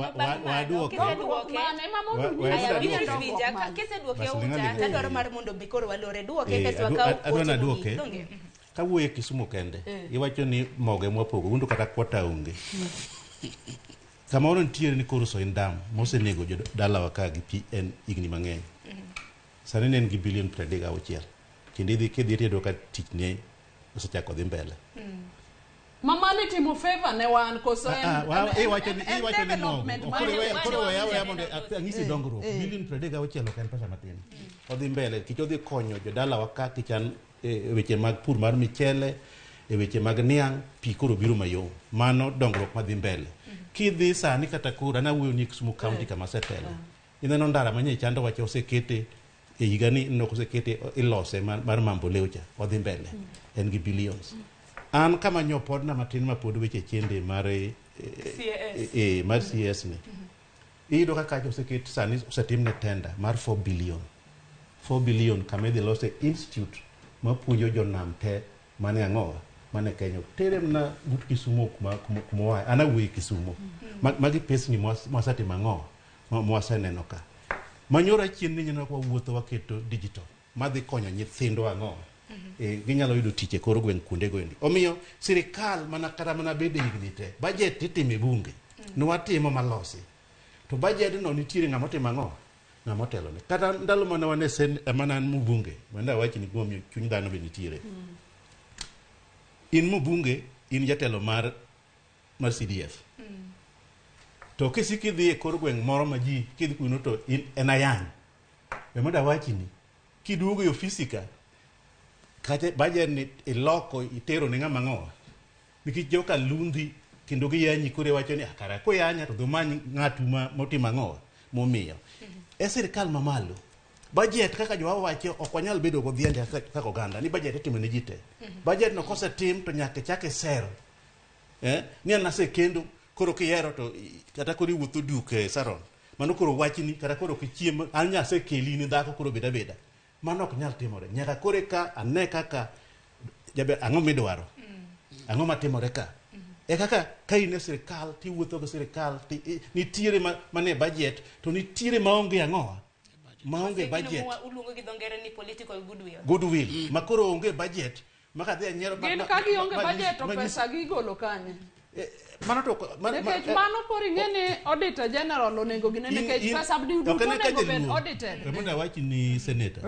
Bang' mano, Waduoke. kiseduoke Mane ma mondo Wa- nyis Aya, Waduoke. winj dongruok winja, mane. kiseduoke Bas, oucha, ling' tadwaro mar mondo be koro walore duoke Eh, kasto wakaw adwa ote naduoke. mogik. Donge? Kawuoyo e Kisumu kende, iwacho ni mogo ema wapogo, un to kata kwata onge. Kamoro nitiere ni koro Soin Dam mosenego jodalawa ka gi pi en higni mang'eny. Sani ne en gi bilion 36. Kendo idhi kidhi tiyudo ka tich ne osechako dhi mbele. Ma mano itimo favor ne wan koso en Ah, ah, iwacho ni en iwacho ni mogo. development Koro mar koro weya weya mondo anyisi dongruok. Bilion 36 ok en pesa matin. Odhi mbele kich odhi konyo jodalawa ka kichan e weche mag pur mar michele, e weche mag niang', pi koro biro mayom. Mano dongruok madhi mbele. Kidhi sani kata koro an awuoyo ni Kisumu County kama asetele. Ineno ndara manye chando wacho osekete e higani ineno kosekete ilose mar Mamboleo cha odhi mbele. En gi billions. An kama nyo podna matin ma pod weche chende mar CAS. Mar CS ni. Iyudo ka kacha oseket sani osetimne tender mar 4 billion. 4 billion kama idhi lose institute mapuonjo jonam te mane ang'owa mane Kenya. Tere mana but Kisumu kuma oaye. An awuoyo e Kisumu. Magi pesni mwasetimo ang'owa mwaseneno ka. Manyoro achien ni nyeneno ka wawuotho waketo digital madhi konyo nyithindwa ang'owa. Ginyalo yudo tich e kor gweng' kuonde go endi. Omiyo sirikal mana kata mana bede higni te, budget itimo e bunge. Nwatimo malosi. To budget no nitiere ng'ama otimo ang'o? Ng'ama otelone. Kata ndalo mane wan e sen, mana an mbunge, mondo awach ni gimomiyo chuny dhano be nitiere. In mbunge, in jatelo mar CDF. To kisiko idhi e kor gweng' moro ma ji kidhi kuno to in en ayany. We mondo awachni, kiduogo e ofisi ka, kacha budget ni iloko itero ne ng'ama ng'owa. Nikech joka lundhi kendo giyanyi koro iwacho ni "Ah, kara koyanya to dhi umany ng'atu ma motimo ang'owa momiyo." E sirikal mamalo, budget kaka jowa wacho ok wanyal bedo godhiande kaka oganda ni budget itimo ne ji te. Budget no kosetim to nyaka ichak iser. Ni an asekendo koro kihero to kata koro iwuotho duk e saron. Mano koro wachni kata koro ok ichiem an nya asekeli ni dhako koro bed abeda. Mano ok nyal timore. Nyaka koro eka ane kaka jaber ang'o midwaro. Ang'o matimore ka. E kaka ka in e sirikal tiwuotho gi sirikal nitiere mane budget to nitiere maonge ang'owa. Maonge budget. Uluongo gi dho ngere ni political goodwill. Goodwill. Ma koro onge budget. Ma kadhi anyiero Gin ka gionge budget to pesa gigolo kanye? Mano to Nikech mano koro ing'e ni auditor general onego gine nikech pesa duto onego bed audited. Mondo awach ni senator.